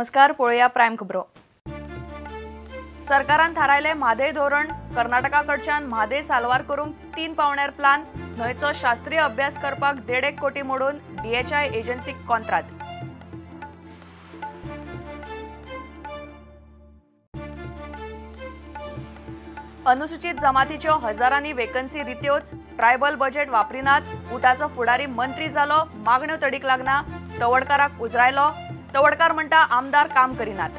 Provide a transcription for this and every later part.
नमस्कार, पळोवया प्रायम खबरो. सरकारान थारायले म्हादय धोरण. कर्नाटका कडच्यान म्हादय साल्वार करूंक 3 पावण्यार प्लान. न्हंयचो शास्त्रीय अभ्यास करपाक 1.5 कोटी मोडून डीएचआय एजन्सीक कॉन्त्रात. अनुसूचित जमातीच्यो हजारांनी वेकन्सी रित्योच. ट्रायबल बजेट वापरिनात. उटाचो फुडारी मंत्री जालो, मागण्यो तडीक लागना. तवडकाराक उजरायलो. तवडकार म्हणटा आमदार काम करिनात.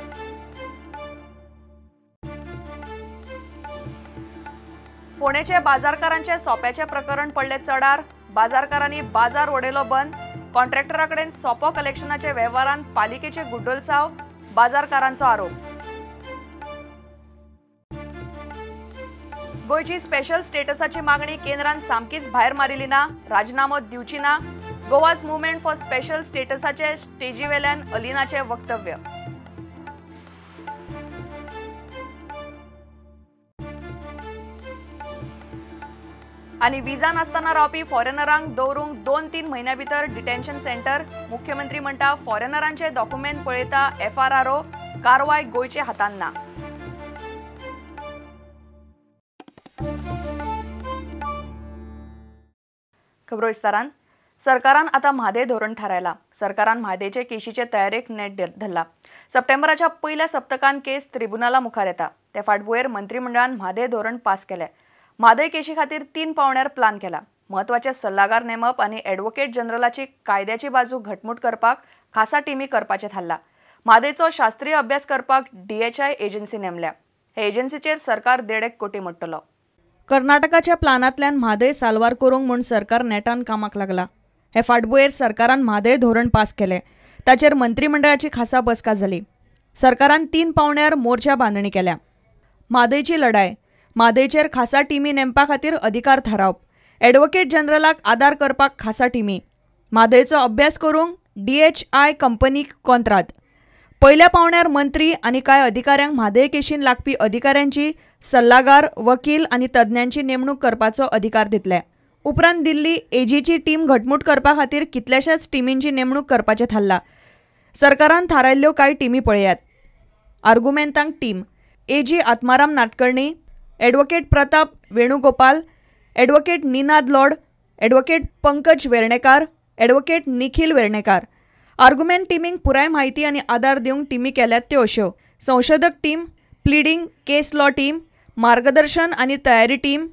फोंडेचे बाजारकारांचे सोप्याचे प्रकरण पडले चडार. बाजारकारांनी बाजार वडयलो बंद. कॉन्ट्रॅक्टरा कडेन सोपो कलेक्शनाचे वेव्हारान पालिकेचे गुड्डोलसाव. बाजारकारांचो आरोप. गोंयची स्पेशल स्टेटसाची मागणी केंद्रान सामकीच भायर मारिल्ली ना. राजीनामो दिवची ना. गोवाज मुवमेंट फॉर स्पेशल स्टेटसाचे स्टेजीवेल्यान अलिनाचे वक्तव्य. आनी विजा नासतना रावपी फॉरेनरांक दवरूंक 2-3 म्हयन्या भितर डिटेन्शन सेंटर. मुख्यमंत्री म्हणटा फॉरेनरांचे डॉक्युमेंट पळयता एफआरआरओ. कारवाय गोंयचे हातान ना. खबरो विस्तारान. सरकारान आतां म्हादय धोरण थारायला. सरकारान म्हादयचे केशीचे तयारेक नेट धरला. सप्टेंबराच्या पयल्या सप्तकान केस त्रिबुनाला मुखार येता. ते फाटभुंयेर मंत्रीमंडळान म्हादय धोरण पास केलें. म्हादय केशी खातीर 3 पावण्यार प्लान केला. म्हत्वाचे सल्लागार नेमप आनी ॲडव्होकेट जनरलाची कायद्याची बाजू घटमूट करपाक खासा टिमी करपाचें थारला. म्हादयचो शास्त्रीय अभ्यास करपाक डीएचआय एजन्सी नेमल्या. हे एजन्सीचेर सरकार 1.5 कोटी मोडटलो. कर्नाटकाच्या प्लानांतल्यान म्हादय साल्वार करूंक म्हूण सरकार नेटान कामाक लागला. हे फाटभुंयेर सरकारान म्हादय धोरण पास केलें. ताचेर मंत्रीमंडळाची खासा बसका जाली. सरकारान 3 पावण्यार मोर्चा बांदणी केल्या. म्हादयची लढाय, म्हादयचेर खासा टिमी नेमपा खातीर अधिकार थारावप, ॲडव्होकेट जनरलाक आदार करपाक खासा टिमी, म्हादयचो अभ्यास करूंक डीएचआय कंपनीक कॉन्त्रात. पयल्या पावण्यार मंत्री आनी कांय अधिकाऱ्यांक म्हादय केशीन लागपी अधिकाऱ्यांची, सल्लागार, वकील आनी तज्ञांची नेमणूक करपाचो अधिकार दितले. उपरांत दिल्ली एजीची टीम घटमूट करपा खातीर कितल्याशाच टिमींची नेमणूक करपाचें थारला. सरकारान थारायल्ल्यो कांय टिमी पळयात. आर्गुमेंतांक team: AG Atmaram Nadkarni, advocate Pratap Venugopal, advocate Ninad Lord, advocate Pankaj Vernekar, advocate Nikhil Vernekar. Argument टिमींक पुराय म्हायती आनी आदार दिवंक टिमी केल्यात त्यो अश्यो: संशोधक team, pleading case law team, मार्गदर्शन आनी तयारी टीम.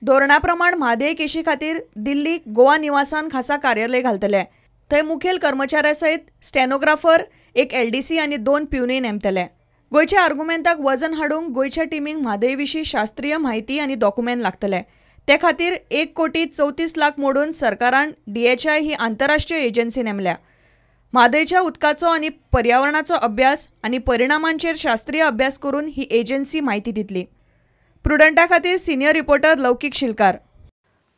धोरणा प्रमाण म्हादय केशी खातीर दिल्ली गोवा निवासान खासा कार्यालय घालतले. थंय मुखेल कर्मचाऱ्या सयत स्टेनोग्राफर, एक एलडीसी आनी 2 प्युनूय नेमतले. गोंयच्या आर्गुमेंताक वजन हाडूंक गोंयच्या टिमींक म्हादय विशीं शास्त्रीय म्हायती आनी डॉक्युमेंट लागतले. ते खातीर 1,34,00,000 मोडून सरकारान डीएचआय ही आंतरराष्ट्रीय एजन्सी नेमल्या. म्हादयच्या उदकाचो आनी पर्यावरणाचो अभ्यास आनी परिणामांचेर शास्त्रीय अभ्यास करून ही एजन्सी म्हायती दितली. प्रुडंटा खातीर सिनियर रिपोर्टर लौकीक शिलकार.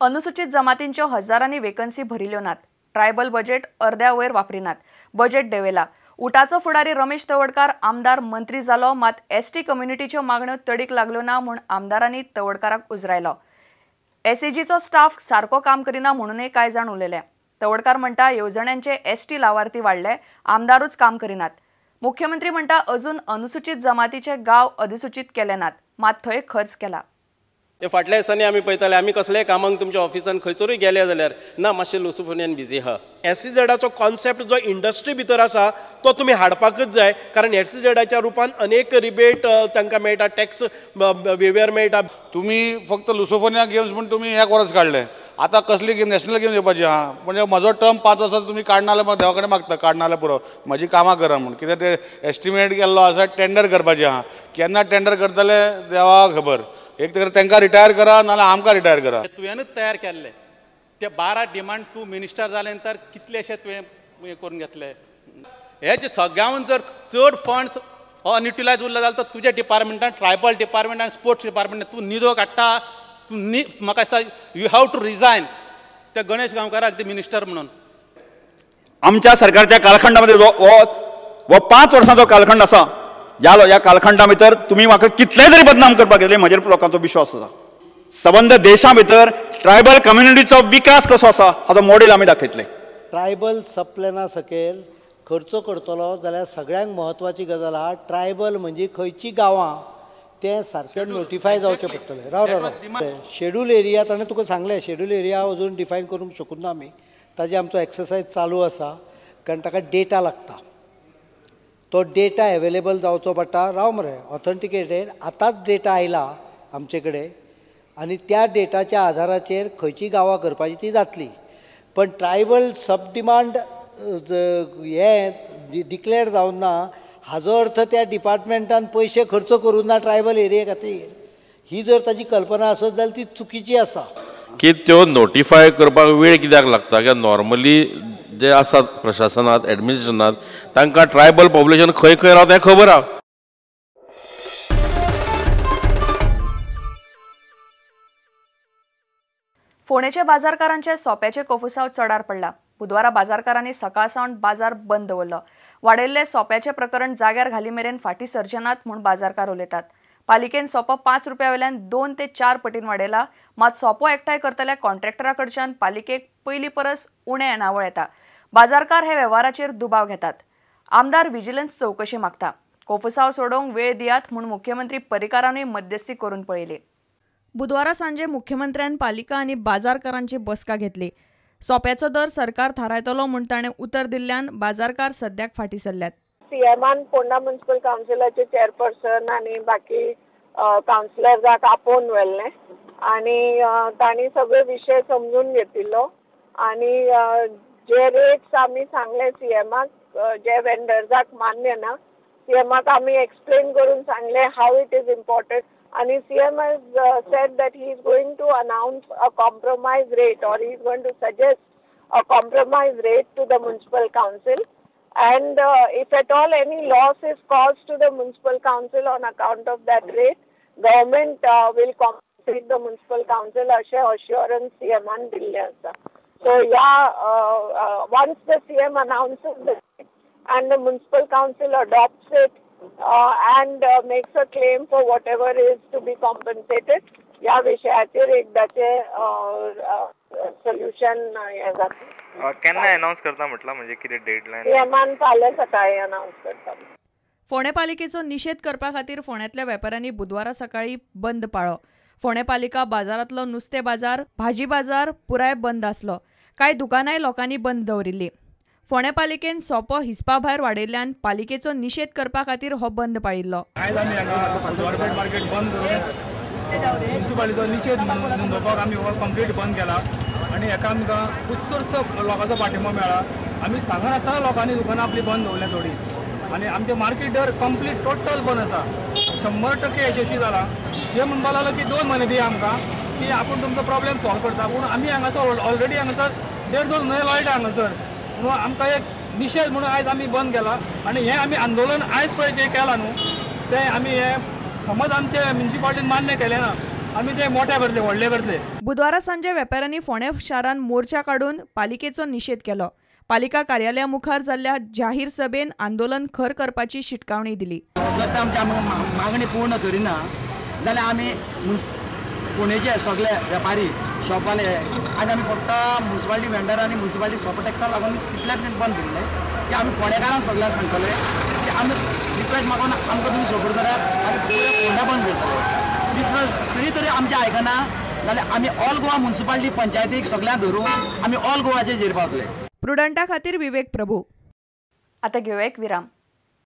अनुसूचित जमातींच्यो हजारांनी वेकन्सी भरिल्ल्यो नात. ट्रायबल बजेट अर्द्या वयर वापरिनात. बजेट देंवयला. उटाचो फुडारी रमेश तवडकार आमदार मंत्री जालो, मात एसटी कम्युनिटीच्यो मागण्यो तडीक लागल्यो ना म्हूण आमदारांनी तवडकाराक उजरायलो. एसएजीचो स्टाफ सारको काम करिना म्हणूनय कांय जाण उलयले. तवडकार म्हणटा येवजण्यांचे एसटी लावार्थी वाडले, आमदारूच काम करिनात. मुख्यमंत्री म्हणटा अजून अनुसूचित जमातीचे गांव अधिसूचित केले नात, मात थंय खर्च केला. ते फाटल्या दिसांनी आमी पळयताले, आमी कसल्याय कामांक तुमच्या ऑफिसान खंयसरूय गेले जाल्यार ना मातशें लुसुफोनियान बिजी आहा. एसईझेडाचो कॉन्सेप्ट जो इंडस्ट्री भितर आसा तो तुमी हाडपाकच जाय, कारण एसईझेडाच्या रुपान अनेक रिबेट तांकां मेळटा, टॅक्स वेवर मेळटा. तुमी फक्त लुसोफोनिया गेम्स म्हूण तुमी एक वर्स काडलें, आतां कसली गेम नॅशनल गेम येवपाची आहा. म्हणजे म्हजो टर्म 5 वर्सां तुमी काडना जाल्यार देवा कडेन मागता, काडना जाल्यार पुरो, म्हजी कामां करा म्हूण. कित्याक ते एस्टिमेट केल्लो आसा, टेंडर करपाचें आहा, केन्ना टेंडर करतले देवाक खबर. एक तर तांकां रिटायर करा नाजाल्यार आमकां रिटायर करा. तुवेंनूच तयार केल्ले ते 12 डिमांड तूं मिनिस्टर जाले नंतर कितलेशे तुवें हें करून घेतले. हे जे सगळ्याहून जर चड फंड्स अनयुटिलायज उरले जाल्यार तो तुज्या डिपार्टमेंटान, ट्रायबल डिपार्टमेंट आनी स्पोर्ट्स डिपार्टमेंटान तूं निदो काडटा. तूं न्ही, म्हाका दिसता you have to resign त्या गणेश गांवकाराक ते मिनिस्टर म्हणून. आमच्या सरकारच्या कालखंडामध्ये हो 5 वर्सांचो कालखंड आसा, ह्या कालखंडा भितर तुमी म्हाका कितले जरी बदनाम करपाक गेले म्हजेर लोकांचो विश्वास आसा. सबंद देशा भितर ट्रायबल कम्युनिटीचो विकास कसो आसा हाचो मॉडेल आमी दाखयतले. ट्रायबल सबप्लॅना सकयल खर्च करतलो जाल्यार सगळ्यांक म्हत्वाची गजाल आहा, ट्रायबल म्हणजे खंयची गांवां तें सारकें नोटिफाय जावचें पडटलें. राव राव राव, शेड्यूल एरिया ताणें तुका सांगलें, शेड्यूल एरिया अजून डिफायन करूंक शकूना ना आमी, ताजे आमचो एक्सरसायज चालू आसा, कारण ताका डेटा लागता, तो डेटा एवेलेबल जावचो पडटा. राव मरे, ऑथेंटिकेटेड आतांच डेटा आयला आमचे कडेन आनी त्या डेटाच्या आधाराचेर खंयची गांवां करपाची ती जातली. पण ट्रायबल सब डिमांड हें डिक्लेअर जावन ना हाजो अर्थ त्या डिपार्टमेंटान पयशे खर्च करूं ना ट्रायबल एरिये खातीर, ही जर ताजी कल्पना आसत जाल्यार ती चुकीची आसा. की त्यो नोटिफाय करपाक वेळ कित्याक लागता? कित्याक नॉर्मली जे आसात प्रशासनात एडमिनिस्ट्रेशनात तांकां ट्रायबल पॉप्युलेशन खंय खंय रावता हें खबर आहा. फोंडेच्या बाजारकारांचे सोप्याचे कोफुसांव चडार पडला. बुधवारा बाजारकारांनी सकाळ सावन बाजार बंद दवरलो. वाडयल्ले सोप्याचे प्रकरण जाग्यार घाली मेरेन फाटीं सरचे नात म्हूण बाजारकार उलयतात. पालिकेन सोपो 5 रुपया वयल्यान 2 ते 4 पटीन वाडयला, मात सोपो एकठांय करतल्या कॉन्ट्रॅक्टरा कडच्यान पालिकेक पयली परस उणें येणावळ येता. बाजारकार हे वेव्हाराचेर दुबाव घेतात. आमदार विजिलन्स चवकशी मागता. कोफुसांव सोडोवंक वेळ दियात म्हूण मुख्यमंत्री पर्रीकारानूय मध्यस्थी करून पळयली. बुधवारा सांजे मुख्यमंत्र्यान पालिका आनी बाजारकारांची बसका घेतली. सोप्याचो दर सरकार थारायतलो म्हूण ताणें उतर दिल्ल्यान बाजारकार सद्याक फाटीं सरल्यात. सीएमान फोंडा म्युनिसिपल कावन्सिलाचे चेअरपर्सन आनी बाकी कावन्सिलर्साक आपोवन व्हेल्लें आनी तांणी सगळे विशय समजून घेतिल्लो आनी जे रेट्स आमी सांगले सीएमाक, जे वेंडर्साक मान्य ना, सीएमाक आमी एक्सप्लेन करून सांगलें how it is important. And CM has said that he is going to announce a compromise rate, or he is going to suggest a compromise rate to the municipal council. And if at all any loss is caused to the municipal council on account of that rate, government will compensate the municipal council, ashe assurance CM han dille asa. So yeah, once the CM announces the rate and the municipal council adopts it, and makes a claim for whatever is to be compensated, ह्या विशयाचेर एकदाचे solution हें जातलें. केन्ना announce करता म्हटलां, म्हणजे कितें deadline? सीएमान फाल्यां सकाळीं अनाउन्स करता. फोंडें पालिकेचो निशेध करपा खातीर फोंड्यांतल्या वेपाऱ्यांनी बुधवारा सकाळीं बंद पाळ्ळो. फोंडें पालिका बाजारांतलो नुस्तें बाजार, भाजी बाजार पुराय बंद आसलो. कांय दुकानांय लोकांनी बंद दवरिल्लीं. फोंडें पालिकेन सोपो हिसपा भायर वाडयल्ल्यान पालिकेचो निशेध करपा खातीर हो बंद पाळिल्लो. आयज आमी हांगा गव्हर्मेंट मार्केट बंद करून म्युनिसिपालिटीचो निशेध नोंदोवपाक आमी हो कंप्लीट बंद केला आनी हेका आमकां उत्स्फूर्त लोकांचो पाठिंबो मेळ्ळा. आमी सांगनासतना लोकांनी दुकानां आपली बंद दवरल्या थोडी आनी आमचें मार्केट दर कंप्लीट टोटल बंद आसा. 100% यशस्वी जाला. सीएम म्हणपाक लागलो की 2 म्हयने दिया आमकां की आपूण तुमचो प्रॉब्लेम सॉल्व करता, पूण आमी हांगासर ऑलरेडी हांगासर 1.5-2 म्हयने लोळटा हांगासर, म्हणून आमकां एक निशेध म्हणून आयज आमी बंद केला. आनी हें आमी आंदोलन आयज पळय जें केलां न्हू तें आमी हें समज आमचे म्युनिसिपालिटीन मान्य केलें ना, आमी ते मोठे करतले, व्हडले करतले. बुधवारा सांजे वेपाऱ्यांनी फोंडें शारांत मोर्चा काडून पालिकेचो निशेध केलो. पालिका कार्यालया मुखार जाल्ल्या जाहीर सभेन आंदोलन खर करपाची शिटकावणी दिली. जर आमची मागणी पूर्ण करिना जाल्यार आमी फोंडेचे सगळे वेपारी शॉपवाले आज आमी फक्त म्युनिसिपालिटी वेंडर आनी म्युनिसिपालिटी शॉप टॅक्सा लागून इतल्याच बंद केल्लें की आमी फोंडेकारांक सगळ्यांक सांगतले की आमी रिक्वेस्ट मागून आमकां तुमी सपोर्ट करात आनी पुराय फोंडा बंद करतले. दुसरो तरी तरी आमचें आयकना जाल्यार आमी ऑल गोवा म्युनिसिपालिटी पंचायतीक सगळ्यांक धरून आमी ऑल गोवाचेर पावतले. प्रुडंटा खातीर विवेक प्रभू. आता घेऊया एक विराम.